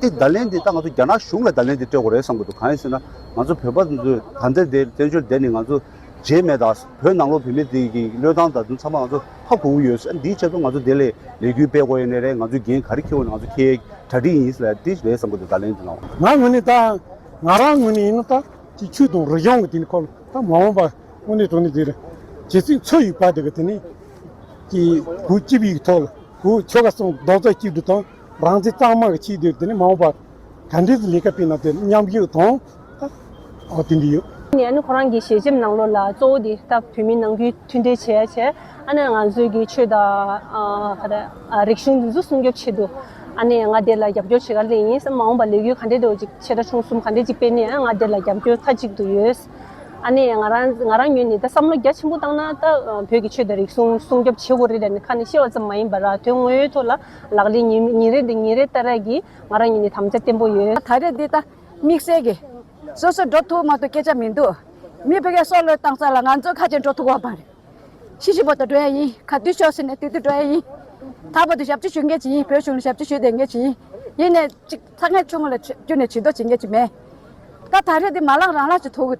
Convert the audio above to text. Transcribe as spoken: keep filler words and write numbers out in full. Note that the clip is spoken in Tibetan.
དེ་བརྡ་ལན་འདི་ད་ང་ཚོ་རྒྱ་ནག་གཞུང་ལ་བརྡ་ལན་འདི་སྤྲད་དགོས་རེད་བསམ་གྱི་འདུག་གང་ཡིན་ཟེར་ན་ང་ཚོ་བོད་པ་ཚོས་ད་ལྟ་འདི་བཙན་བྱོལ་བསྡད་ནས་ང་ཚོ་བརྗེད་མེད་དང་བོད་ནང་ལོགས་བོད་མི་དེ་གི་བློས་བཏང་དང་དུ་ཚང་མ་ང་ཚོ་ཧ་གོ་གི་ཡོད། འདིའི་ཆེད་དུ་ང་ཚོ་འདི་ལས་ལས་འགུལ་སྤེལ་དགོས་ཡོད་ནའི་རེད། ང་ཚོ་འགན་ག་རེ་འཁྱེར་དགོས་ནའི་ང་ཚོ་འཁྱེར་གྲ་སྒྲིག་ཡིན་ཟེར་ལ་འདི་རེད་བསམ་གྱི་འདུག་བརྡ་ལན་འདི་གནང་བ། ང་ངོས་ནས་ད་ང་རང་ངོས་ནས་ཡིན་ན་ད་ཅིག་ཆོས་དང་རིག་གཞུང་གི་དེ་ནི་ཁོ་ལ་ད་མ་འོངས་པ་དངོས་གནས་དྲང་གནས་དེ་རེད། ཇི་སྲིད་འཚོ་ཡི་བར་དེ་གི་དེ་ནི་ཀྱི་གུ་སྐྱིད་པའི་ཐོག་ལ་གུ་ཆོལ་ཁ་གསུམ་རྡོག་རྩ་གཅིག་ཏུ་དང་རང་བཙན་གཙང་མ་གི་ཆེད་དུ་དེ་ནི་མ་འོངས་པ་ག་འདྲས་ལས་ཀ་སྤེལ་ན་དེ་མཉམ་ཞུགས་དང་ཨོ་དེ་འདྲ་ཡོད། ནས་ཨ་ནི་ཁོ་རང་གི་ཞལ་ཆེམས་ནང་ལོགས་ལ་གཙོ་བོ་དེ་ད་བོད་མི་ནང་ཁུལ་མཐུན་འབྲེལ་བྱེད་ཡ་བྱས། ཨ་ནི་ང་ཚོའི་གི་ཆོས་དང་ཨ་ག་རེ་ཨ་རིག་གཞུང་འདི་ཚོ་སྲུང་སྐྱོབ་ཆེད་དུ་ཨ་ནི་ང་དེ་ལ་རྒྱབ་སྐྱོར་བྱེད་ག་སླེབས་ཡིན་ཟེར། མ་འོངས་པ་ལས་འགུལ་ག་འདྲས་འདྲ་བོ་ཅིག་ཆེ་ཕྲ་ཆུང་གསུམ་ག་འདྲས་ཅིག་སྤེལ་ནས་ཨ་ང་དེ་ལ་རྒྱབ་སྐྱོར་མཐའ་གཅིག་ཏུ་ཡོད། ཨ་ནི་ང་རང་ང་རང་ངོས་ནས་ད་བསམ་བློ་རྒྱ་ཆེན་པོ་བཏང་ན་ད་བོད་ཀྱི་ཆོས་དང་རིག་གཞུང་སྲུང་སྐྱོབ་བྱེད་དགོས་རེད་ལབ་ནས་ཁ་ནས་བཤད་པ་ཙམ་མ་ཡིན་པར་དོན་དངོས་ཐོག་ལ་ལག་ལེན་ཉིན་ཉིན་རེ་འདི་ཉིན་རེ་ལྟར་གྱི་ང་རང་ཉིད་ནས་དམ་བཅའ་བརྟན་པོ་ཡོད། ད་རེས་འདི་ལྟ་དམིགས་བསལ་གྱི་སོ་སོ་འགྲོ་ཐུབ་མ་ཐུབ་སྐད་ཆ་མི་འདུག་མི་ཕ་གིར་སྲོག་བློས་བཏང་ས་ལ་ང་ཚོ་ཁ་ཆེ་འགྲོ་ཐུབ་པ་མ་རེད། ཤི་ཤི་བོ་དང་འགྲོ་ཡ་ཡིན། ག་དུས་ཤོག་ཟེར་ནས་དུས་དུས་འགྲོ་ཡ་ཡིན། ད་བར་དུ་ཞབས་ཕྱི་ཞུ་མཁན་ཅིག་ཡིན། བོད་གཞུང་ལ་ཞབས་ཕྱི་ཞུ་བསྡད་མཁན་ཅིག་ཡིན། ཡིན་ནས་ཅིག་ཚ་ངན་ཆུང་ངུ་ལ་བསྐྱུར་ནས་བྱེད་མདོག་བྱེད་མཁན་ཅིག་མེད། ད་ད་རེས་འདི་མ་ལངས་རང་ལངས་ཅིག་ཐུག་གི་འདུག